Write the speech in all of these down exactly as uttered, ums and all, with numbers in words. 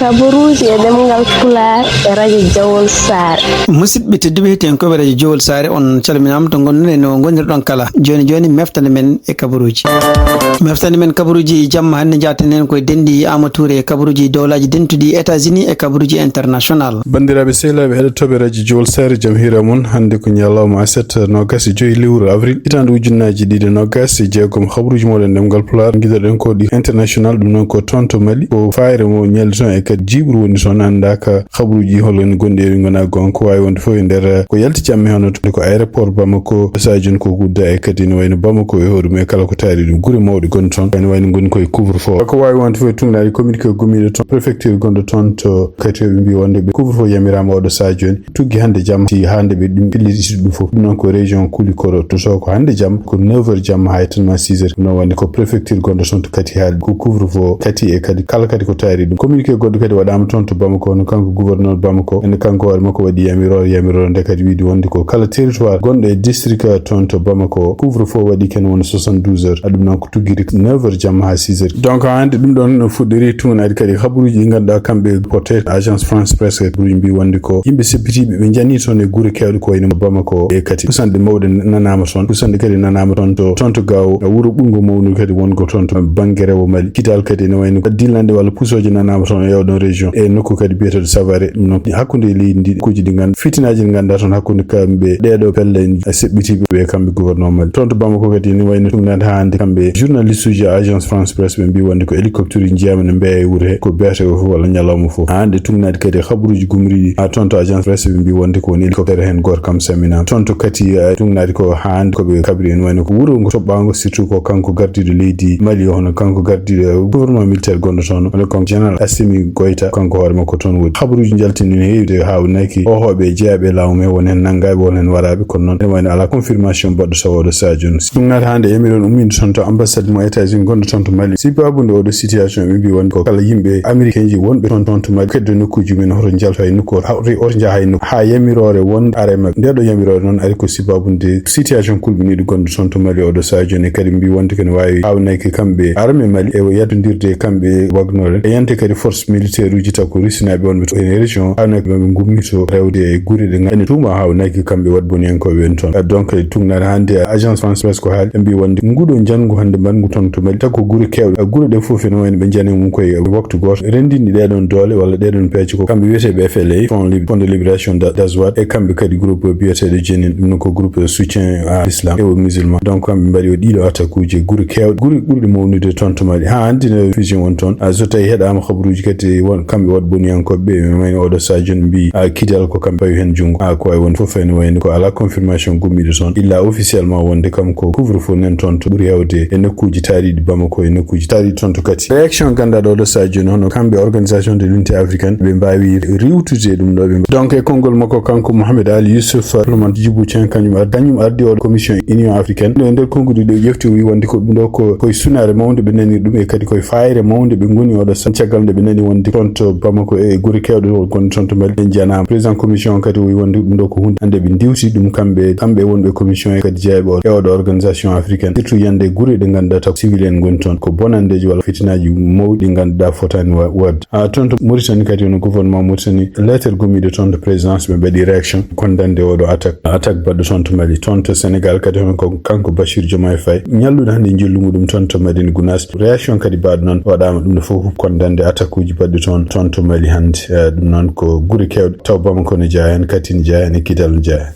Kabaruuji e ɗemngal Pulaar e radio Jowol Saare. Musidɓe tedduɓe, heɗiyankooɓe radio Jowol Saare, on calminaama to ngonɗon e no ngonirɗon kala. Jooni jooni, meftande men e kabaruuji. Meftande men kabaruuji jamma hannde, njaaten heen koye denɗi Amadou Touré e kabaruuji dowlaaji dentuɗi États-Unis e kabaruuji international. Banndiraaɓe sehilaaɓe heɗotooɓe radio Jowol Saare, jam hiira mon. Hannde ko ñalawma aset, noogas e joyi lewru avril, hitaande ujunnaaji ɗiɗi e noogas e jeegom. Kabaruuji mooɗon ɗemngal Pulaar, ngiɗoɗen ko ɗi international, ɗum noon ko toon to Mali, ko fayre mo ñalli toon e kadi jiiɓru woni toon, anndaaka kabaruuji hol woni gonɗi e gonaa goonga, ko waawi wonde fof e nder ko yalti jamme, hono to ko aéroport Bamako, Sadio ko gudda e kadi ne wayno Bamako e hoore mum e kala ko taari ɗum, gure mawɗe gonɗe toon, ene wayno ngoni koye couvre-feu. Ko waawi wonde fof e tuugnaade communiqué gummiiɗo toon, préfecture gonɗo toon to kadi ɓe mbi wonde ɓe couvre-feu yamiraama oɗo sahaa jooni. Tuggi hannde jamma, si hannde ɓe ɗum pelliti ɗum fof. Ɗum noon ko région Koulikoro, to so ko hannde jamma, ko neuf heures jamma, hay tan ma six heures. Ɗum noon wonde ko préfecture gonɗo toon to kadi haali ko couvre-feu kadi e kadi kala kadi ko taari ɗum. Communiqué goɗɗo kadi waɗaama toon to Bamako, no kanko gouverneur Bamako, ene kanko hoore makko waɗi yamiroore, yamiroore nde kadi wiide wonde ko kala territoire gonɗo e district toon to Bamako, couvre-feu waɗi ken woni soixante-douze heures. Ɗum noon ko tuggiri neuf heures jamma haa six heures. Donc, hannde ɗum ɗoon no fuɗɗori tuugnaade kadi habaruuji ɗi ngannduɗaa kamɓe porté Agence France Presse, habaruuji mbi wonde ko yimɓe seppitiiɓe ɓe njani toon e gure keewɗe ko wayno Bamako e kadi. Kusanɗe mawɗe nanaama toon. Kusanɗe kadi nanaama toon to, toon to Gao, wuro ɓurngo mawnude kadi wongo toon to bannge rewo Mali. Kidal kadi ene wayno dillanɗe walla pusooje nanaama toon e oɗon région. E nokku kadi biyeteeɗo Savare, ɗum noon hakkunde e leydi ndi, kuuji ɗi nganndu-, fitinaaji ɗi ngannduɗaa toon hakkunde kamɓe ɗeeɗo pelle seɓɓitiiɓe ɓe kamɓe gouvernement Mali. Toon to Bamako kadi ene wayno tuugnaade haa hannde kamɓe journaliste uji Agence France Presse ɓe mbi wonde ko hélicoptère uji njiyaama ne mbeya e wuro he, ko beete o fof walla ñalawma fof. Haa hannde tuugnaade kadi habaruuji gumriiɗi haa toon to Agence Presse ɓe mbi wonde ko woni hélicoptère heen gooto kam saminaama. Toon to kadi, eh, tuugnaade ko haa hannde ko ɓe kabri ene wayno ko wuro ngo toɓɓaango, surtout ko kanko gardiiɗo leydi Mali o, hono kanko gardiiɗo gouvernement militaire gonɗo toon, hono kanko général Assimi Goïta, kanko hoore makko toon woni. Habaruuji njaltini no heewi de haa wonaki o hooɓe e jeyaaɓe e laamu he won heen nanngaaɓe, won heen waraaɓe, kono noon ene wayno alaa confirmation baɗɗo tawa oɗo sahaa jooni. Ɗum naata hannde yamiroore ummiinde toon to ambassade mo États-Unis gonɗo toon to Mali. Sibu nde oɗo situation ɓe mbi wonde ko kala yimɓe américain ji wonɓe toon, toon to Mali, kedde nokkuuji men, hoto njalto hay nokku, hoto, hoto njaha hay nokku, haa yamiroore wonde ara e maɓɓe. Nde ɗo yamiroore noon ari ko sibu nde situation kulɓiniiɗo gonɗo toon to Mali oɗo sahaa jooni, kadi mbi wonde kene waawi hawnayke kamɓe armée Mali e yaddondirde e kamɓe Wagner en, e yante kadi force militaire uji taw ko Russie naaɓe wonɓe to e région, hawnayke ɓe ngummito rewde e gure ɗe ngannduɗaa ene tuuma hawnayke kamɓe waɗboniyankooɓe en toon. Donc, e tuugnaade hannde Agence France Presse ko haali, ɓe mbi wonde nguɗo njanngu hannde mbaɗngu toon to Mali, taw ko gure keewɗe. Gure ɗe fof ene wayno ɓe njani mum koye waktu gooto. Renndinɗi ɗee ɗoon doole walla ɗee ɗoon peeje ko kamɓe wiyeteeɓe F L A, Front Lib-, Front de Libération da-, d'Azawad, e kamɓe kadi groupe biyeteeɗo Jenin, ɗum noon ko groupe de soutien à l'islam et aux musulmans. Donc, kamɓe mbaɗi o ɗiɗo attaque uji e gure keewɗe, gure ɓurɗe mawnude toon to Mali. Haa hannde no fusion on toon. Ah, so tawi heɗaama habaruuji kadi won kamɓe waɗboniyankooɓe ɓe, ɓe wayno oɗo sahaa jooni mbi, ah, Kidal ko kamɓe pawi heen junngo. Ah, ko wayi won fof ene wayno ko alaa confirmation gummiiɗo toon. Illa officiellement wonde kam ko couvre-feu nan toon to ɓuri heewde e nokkuuji taariiɗi Bamako e nokkuuji taariiɗi toon to kadi. Réaction gannduɗaa oɗo sahaa jooni hono kamɓe Organisation de l'Unité Africaine ɓe mbaawi riiwtude ɗum ɗo ɓe. Donc e konngol makko kanko Mohamed Ali Youssouf, Abdourahmane Djiboutian, kañum ar-, kañum ardi oɗo commission Union Africaine. E nder konnguɗi ɗi o ƴefti o wi wonde ko ɗum ɗo ko, koye sunaare mawnde ɓe nani ɗum e kadi koye fayre mawnde ɓe ngoni oɗo sahaa. Caggal nde ɓe nani wonde toon to Bamako e gure keewɗe o gonɗe toon to Mali ɓe njanaama. Président commission kadi o wi wonde ɗum ɗo ko hunde hannde ɓe ndiwti ɗum kamɓe, kamɓe wonɓe commission e kadi jeeyaɓe o, e oɗo organisation africaine. Surtout yande gure ɗe ngannduɗaa taw civil en ngoni toon. Ko bonanndeeji walla fitinaaji mawɗi ɗi ngannduɗaa fotaani wa-, waɗde. Ah, toon to Mauritanie kadi, hono gouvernement Mauritanie, lettre gummiiɗo toon to présidence, ɓe mbaɗi réaction condamnde oɗo attaque, attaque baɗɗo toon to Mali. Toon to Sénégal kadi, hono ko kanko Bassirou Diomaye Faye, ñalluɗo hannde njillu muɗum toon to Médina Gounass. Réaction kadi baɗɗo noon waɗaama, ɗum ɗo fof condamnde attaque uji baɗɗi toon, toon to Mali hannde. Eh, ɗum noon ko gure keewɗe taw Bamako ne jeyaa heen, Kati ne jeyaa heen, e Kidal ne jeyaa heen.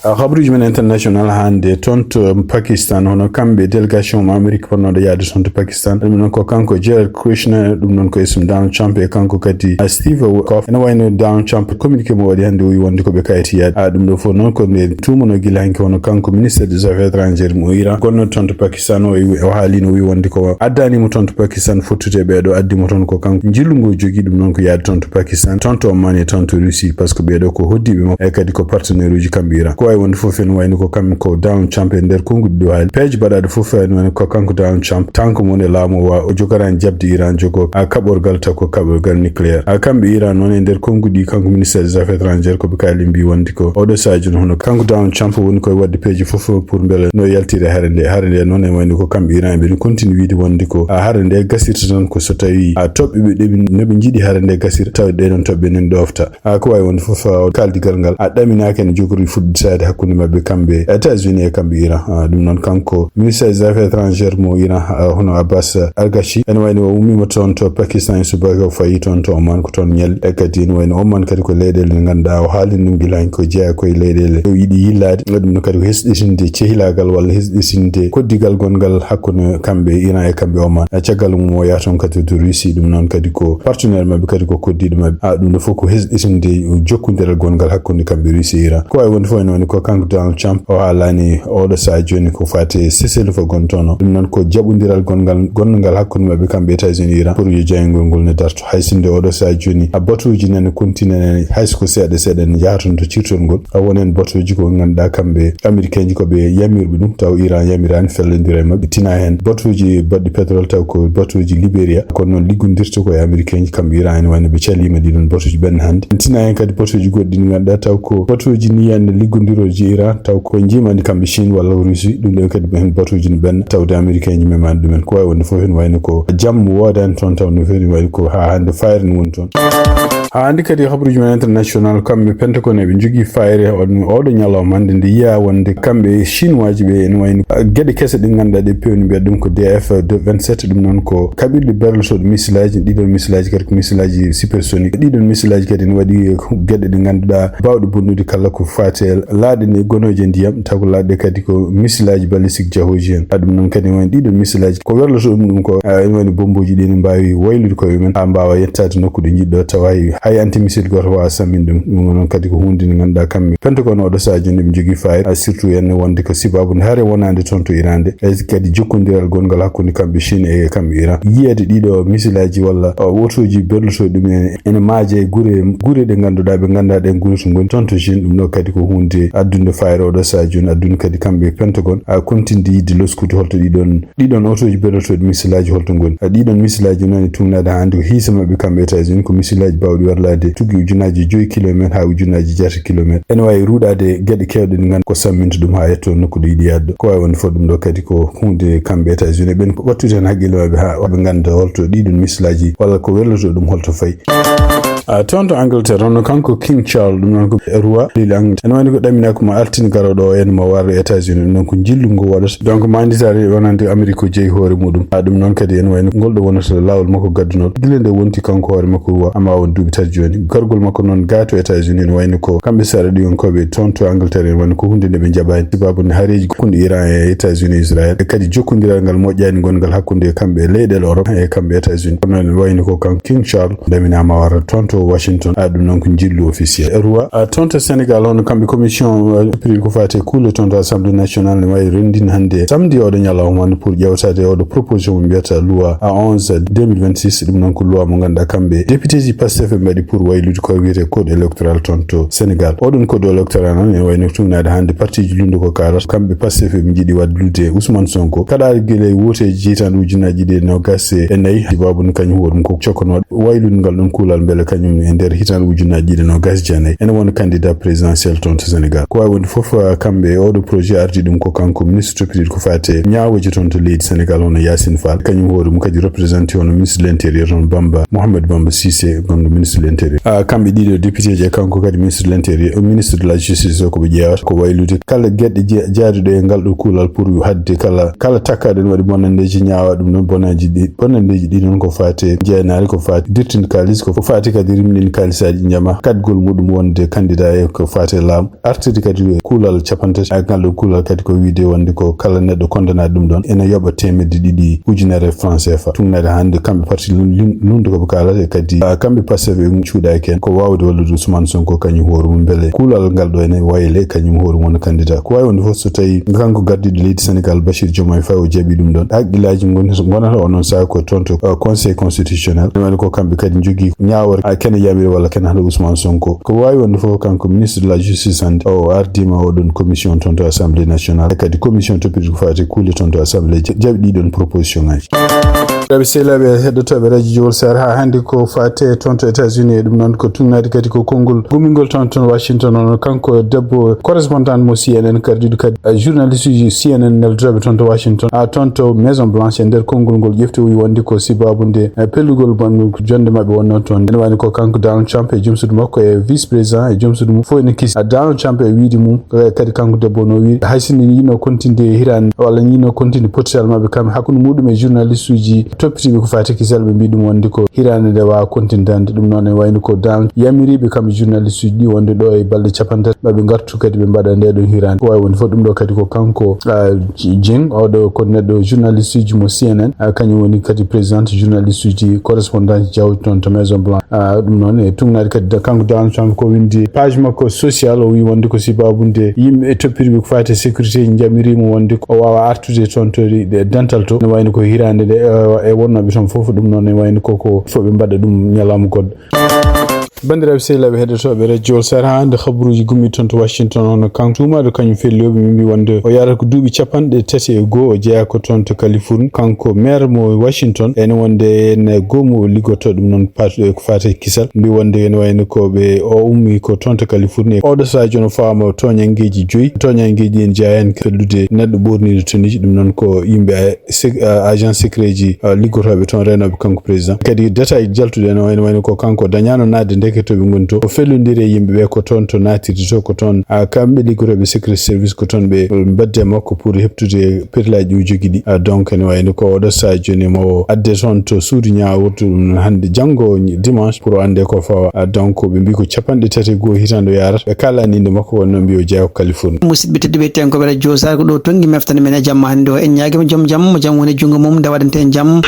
Ah, habaruuji men international hannde, toon to Pakistan, hono kamɓe délégation mo Amérique fotnooɗo yaade toon to Pakistan. Ɗum noon ko kanko Jared Kushner, ɗum noon ko ism Donald Trump, e kanko kadi, ah, Steve Witkoff. Ene wayno Donald Trump, communiqué mo waɗi hannde, o wi wonde ko ɓe kayiti yaade. Ah, ɗum ɗo fof noon ko nde tuumano gila hanki, hono kanko ministre des affaires étrangères mo Iran, gonno toon to Pakistan, o, o haalino, o wi wonde ko addani mo toon to Pakistan fottude e ɓeeɗo, addi mo toon ko kanko njillu ngu jogii, ɗum noon ko yaade toon to Pakistan, toon to Oman e toon to Russie, par ce que ɓeeɗo ko hoddiiɓe makko, e kadi ko partenaire uji kamɓe Iran. Ko Ay wonde fof ene wayno ko kamɓe ko Donald Trump e nder konnguɗi ɗo haali. Peeje baɗaɗe fof ene wayno ko kanko Donald Trump, tanko mo woni e laamu o, wa-, o jogoraani jaɓde Iran jogo a kaɓorgal taw ko kaɓorgal nucléaire. A kamɓe Iran noon e nder konnguɗi kanko ministère des affaires étrangères ko ɓe kaali mbi wonde ko oɗo sadio hono kanko Donald Trump woni koye waɗde peeje fof pour mbele no yaltire hare nde. Hare nde noon ene wayno ko kamɓe Iran ɓe no continue wiide wonde ko a hare nde gasirta tan ko so tawi a toɓɓe ɓe ɗeɓi no ɓe jiiɗi hare nde gasira tawa ɗeɗon toɓɓe nen ɗofta. A ko wawi wonde fof, a, kaaldigal ngal a ɗaminaaki ene jogori fuɗɗitaade hakkunde maɓɓe kamɓe États-Unis e kamɓe Iran. A, ɗum noon kanko ministre des affaires étrangères mo Iran, a, hono Abbas Argachi, ene wayno o ummima toon to Pakistan e subaka o fayi toon to Oman ko toon ñalli. E kadi ene wayno Oman kadi ko leyɗeele nde ngannduɗaa o haalini ɗum gila ko jeeya koye leyɗeele o yiɗi yillaade. Ɗum noon kadi ko hesɗitinde cehilagal walla hesɗitinde koddigal gongal hakkunde kamɓe Iran e kamɓe Oman. A, caggal mum o yaha toon kadi to Russie, ɗum noon kadi ko partenaire maɓɓe kadi ko koddiɗo maɓɓe. A, ɗum ɗo fof ko hesɗitinde jokkondiral gongal hakkunde kamɓe Russie e Iran. Ko wawi wonde fof ene woni ko kanko Donald Trump o haalani oɗo saha joni ko fati e cessez-le-feu gontono. Ɗum noon ko jaɓondiral gongal gonngal hakkunde maɓɓe kamɓe États-Unis e Iran pour yo jayngol ngol ne darto. Hay sinde oɗo saha joni a batuji nene continue nene hay so ko seeɗa seeɗa ne yaha toon to cirtol ngol. A wonen batuji ko ngannduɗaa kamɓe Américain ji ko ɓe yamirɓe ɗum taw Iran yamirani fellondira e maɓɓe tina heen batuji baɗɗi pétrole taw ko batuji Libéria. Kono noon liggondirta ko e Américain ji kamɓe Iran ene wayno ɓe calima ɗiɗon batuji ɓen hannde. Tina heen kadi batuji goɗɗi ɗi ngannduɗaa taw ko batuji ni hannde liggondiroji Iran taw ko jimani kamɓe Chine walla Russie. Ɗum ɗo kadi heen batuji no ɓen tawde Américain ji memani ɗumen. Ko wawi wonde fof ene wayno ko jam wodani toon taw no feewi wayno ko ha hannde fayre no woni toon. Ha hannde kadi habaruji men international kamɓe Pentagon eɓe jogii fayre on oɗo ñalawma hannde nde yiya wonde kamɓe e Chinois ji ɓe ene wayno geɗe kese ɗe ngannduɗaa ɗe pewni mbiyat ɗum ko D F vingt-sept. Ɗum noon ko kaɓirɗe berlotoɗe missile aji. Ɗiɗon missile aji kadi ko missile aji supersonique. Ɗiɗon missile aji kadi ene waɗi geɗe ɗe ngannduɗaa bawɗe bonnude kala ko fati e laaɗe ɗe gonoje ndiyam taw ko laaɗe kadi ko missile aji balistique jahooji en. A ɗum noon kadi woni ɗiɗon missile aji ko werloto ɗum ɗum ko a ene woni bomboji ɗi ne mbawi waylude koye men ha mbawa yettade nokku ɗo jiɗɗo tawa hay hay anti missile goto wawa sammin ɗum. Ɗum noon kadi ko hunde nde ngannduɗaa kamɓe Pentagon oɗo saha joni ɓe jogii fayida surtout ene wonde ko sibabu nde hare wonande toon to Iran nde e kadi jokkondiral gongal hakkunde kamɓe Chine e kamɓe Iran. Yiyede ɗiɗo missile aji walla otoji berlotoɗi ɗum en ene maaje e gure gure ɗe ngannduɗaa ɓe ngannduɗaa ɗen gure to ngoni toon to Chine. Ɗum ɗo kadi ko hunde addunde fayre oɗo saha joni addunde kadi kamɓe Pentagon a continde yidde loskude holto ɗiɗon ɗiɗon otoji berlotoɗi missile aji holto ngoni. A ɗiɗon missile aji noon e tugnaade ha hannde ko hiisa maɓɓe kamɓe États-Unis ko missile aji bawɗi werlade tuggi ujunaji joyi kilométre ha ujunaji jeetati kilométre. Ene wawi ruuɗade geɗe kewɗe ɗe ngannduɗaa ko samminta ɗum ha yetto nokku ɗo yiɗi yadde. Ko wawi wonde fof ɗum ɗo kadi ko hunde kamɓe États-Unis ɓen ko ɓattude hen haqqille maɓɓe ha ɓe ngannda holto ɗiɗon missile aji walla ko werloto ɗum holto fayi. A toon to Angleterre hono kanko King Charles ɗum noon ko roi leydi Angleterre ene wayno ko ɗaminaa ko ma altine garooɗo o ene ma warde États-Unis ɗum noon ko jillu ngu waɗata donc manditaare wonande Amérique o jeyi hoore muɗum. A ɗum noon kadi ene wayno ngol ɗo wonata laawol makko gaddunol gila nde wonti kanko hoore makko roi amma won duuɓi tati jooni gargol makko noon gaa to États-Unis ene wayno ko kamɓe saɗaɗiyonkooɓe toon to Angleterre ene wayno ko hunde nde ɓe njaɓaani sababu nde hareeji hakkunde Iran e États-Unis e Israël e kadi jokkondiral ngal moƴƴaani ngongal hakkunde e kamɓe e leyɗeele Europe e kamɓe États-Unis kono ene wayno ko kanko King Charles ɗaminaama wara toon to Washington. A ɗum noon ko jillu officiel roi a toon to Sénégal hono kamɓe commission euh, piri ko fati e kuule toon to assemblée nationale ne wawi renndin hannde samedi oɗo ñalawma hannde pour ƴewtade oɗo proposition mo mbiyata loi a onze deux mille vingt-six. Ɗum noon ko loi mo ngannduɗaa kamɓe député ji Pastef ɓe mbaɗi pour waylude ko wiyete code électoral toon to Sénégal. Oɗon code électoral noon ene wayno tugnaade hannde parti ji lunde ko kaalata kamɓe Pastef ɓe jiiɗi waɗde lude Ousmane Sonko kaɗaari gila e woteji hitande ujunaji ɗiɗi e nogas e nayi babu no kañum hoɗum ko cokkanooɗo waylude ngal ɗon kuulal mbele kañum e nder hitande ujunaji ɗiɗi e nogas e jeenayi ene wona candidat présidentiel toon to Sénégal. Ko wawi wonde fof kamɓe e oɗo projet ardi ɗum ko kanko ministre toppitiiɗo ko fate ñaawoje toon to leydi Sénégal hono Yacine Fall kañum hoore mum kadi représenté hono ministre de l'intérieur toon Bamba Mouhamed Bamba Cissé gonɗo ministre de l'intérieur. A kamɓe ɗiɗo député ji e kanko kadi ministre de l'intérieur ministre de la justice o koɓe ƴeewata ko waylude kala geɗe jaaduɗe e ngal ɗo kuulal pour hadde kala kala takkaɗo ne waɗi bonandeji ñaawa ɗum ɗon bonaji ɗi bonandeji ɗi noon ko fate jeenaali ko fate dirtinde kalis ko fate kadi rimɗin kalisaji jama kaɗgol muɗum wonde candidat e ko fate laamu artirde kadi kuulal capanɗe tati e ngal ɗo kuulal kadi ko wiide wonde ko kala neɗɗo condamnaɗo ɗum ɗon ene yoɓa temedde ɗiɗi ujunere franc C F A. Tugnaade hannde kamɓe parti lunde koɓe kaalata e kadi kamɓe Pastef ɓe cuuɗaaki heen ko waawde wallude Ousmane Sonko kañum hoore mum mbele kuulal ngal ɗo ene wayle kañum hoore mum wona candidat ko wawi wonde fof so tawi kanko gardiɗo leydi Sénégal Bachir Diomaye Faye o jaɓi ɗum ɗon haqqillaji gonata onon saaha ko toon to conseil constitutionnel ene wayno ko kamɓe kadi jogii ñaawore kene yamiri walla kene hannde Ousmane Sonko. Ko waawi wonde fof, kanko ministre de la justice hannde o ardima oɗon commission toon to assemblée nationale, e kadi commission toppirɗo ko faati kuule toon to assemblée, ja-, jaɓi ɗiɗon proposition ngaji. Rabi sehlaɓe heɗotoɓe radio Jowol Sar, ha hannde ko faate toon to États-Unis, e ɗum noon ko tugnaade kadi ko konngol gummingol toon toon Washington. On kanko debbo correspondant mo C N N, kadi ɗiɗo kadi, eh, journaliste uji C N N neldotoɓe toon to Washington, ha toon to Maison Blanche, e nder konngol ngol ƴefti o wi wonde ko sibabu nde, eh, pellugol banndum ko jonde maɓɓe wonno toon. Ene wayno ko kanko Donald Trump e joom suudu makko e vice président e joom suudu mum fof ene kisi. Ah, Donald Trump e wiide mum, eh, kadi kanko debbo no wi hay sinno yiɗno kontinde hirande walla yiɗno kontinde potital maɓɓe kam hakkunde muɗum e journaliste uji toppitiiɓe ko faati kisal, ɓe mbi ɗum wonde ko hirande nde wawa kontindande. Ɗum noon e wayno ko Donald yamiriɓe kamɓe journaliste uji ɗi wonde ɗo e balɗe capanɗe tati maɓe gartu kadi ɓe mbaɗa nde ɗon hirande. Ko wawi wonde fof ɗum ɗo kadi ko kanko, ah, Jing, oɗo ko neɗɗo journaliste uji mo C N N, ah, kañum woni kadi présidente journaliste uji correspondant jawdi toon to Maison Blanche. Ah, ɗum noon e tugnaade kadi da-, kanko Donald Trump ko windi page makko social, o wi wonde ko sibabu nde yimɓe e toppitiiɓe ko faati e sécurité jamirimo wonde ko o wawa artude toon to ɗi-, ɗe dental to. Ne wayno ko hirande nde, eh, e wonnoɓe toon fof, ɗum noon ne wayno koko fof ɓe mbaɗa ɗum ñalawma goɗɗo. Banndiraaɓe sehlaɓe heɗotoɓe radio Jowol Sar, ha hannde habruuji gummi toon to Washington, on kanko tuumaɗo kañum felliyoɓe min mbi wonde o yarata ko duuɓi capanɗe tati e goho, o jeeya ko toon to Californie. Kanko maire mo Washington, ene wonde ene goomu o liggoto ɗum noon pat-, ko faati e kisal. Mbi wonde ene wayno ko ɓe o ummi ko toon to Californie. Oɗo sahaa jooni o faama toñanngeeji joyi. Toñanngeeji ɗin jeeya heen fellude neɗɗo ɓorniiɗo tenue ji, ɗum noon ko yimɓe sec-, ah, agent secret ji, ah, liggotooɓe toon, reenooɓe kanko président. Kadi détail jaltuɗo en o, ene wayno ko kanko dañaano naatde ndeke to ɓe ngoni to. O fellondiri e yimɓe ɓe ko toon to naatirde to, ko toon, ah, kamɓe liggotooɓe secret service ko toon ɓe, ɓe mbaddi e makko pour heɓtude pirlaaji ɗi o jogii ɗi. Ah, donc ene wayno ko oɗo sahaa jooni mo o adde toon to suudu ñaawirdu ɗum noon hannde janngo dimanche pour o annde ko fawa. Ah, donc ɓe mbi ko capanɗe tati e goho hitaande o yaarata. Ɓe kaalani innde makko wonno mbi o jeeya ko Californie. Musidɓe tedduɓe, tenkooɓe radio Sar, ko ɗo tonngi meftere men e jamma hannde o. En ñaagiima joom jam, mo jam woni junngo mum, nde waɗante en jam.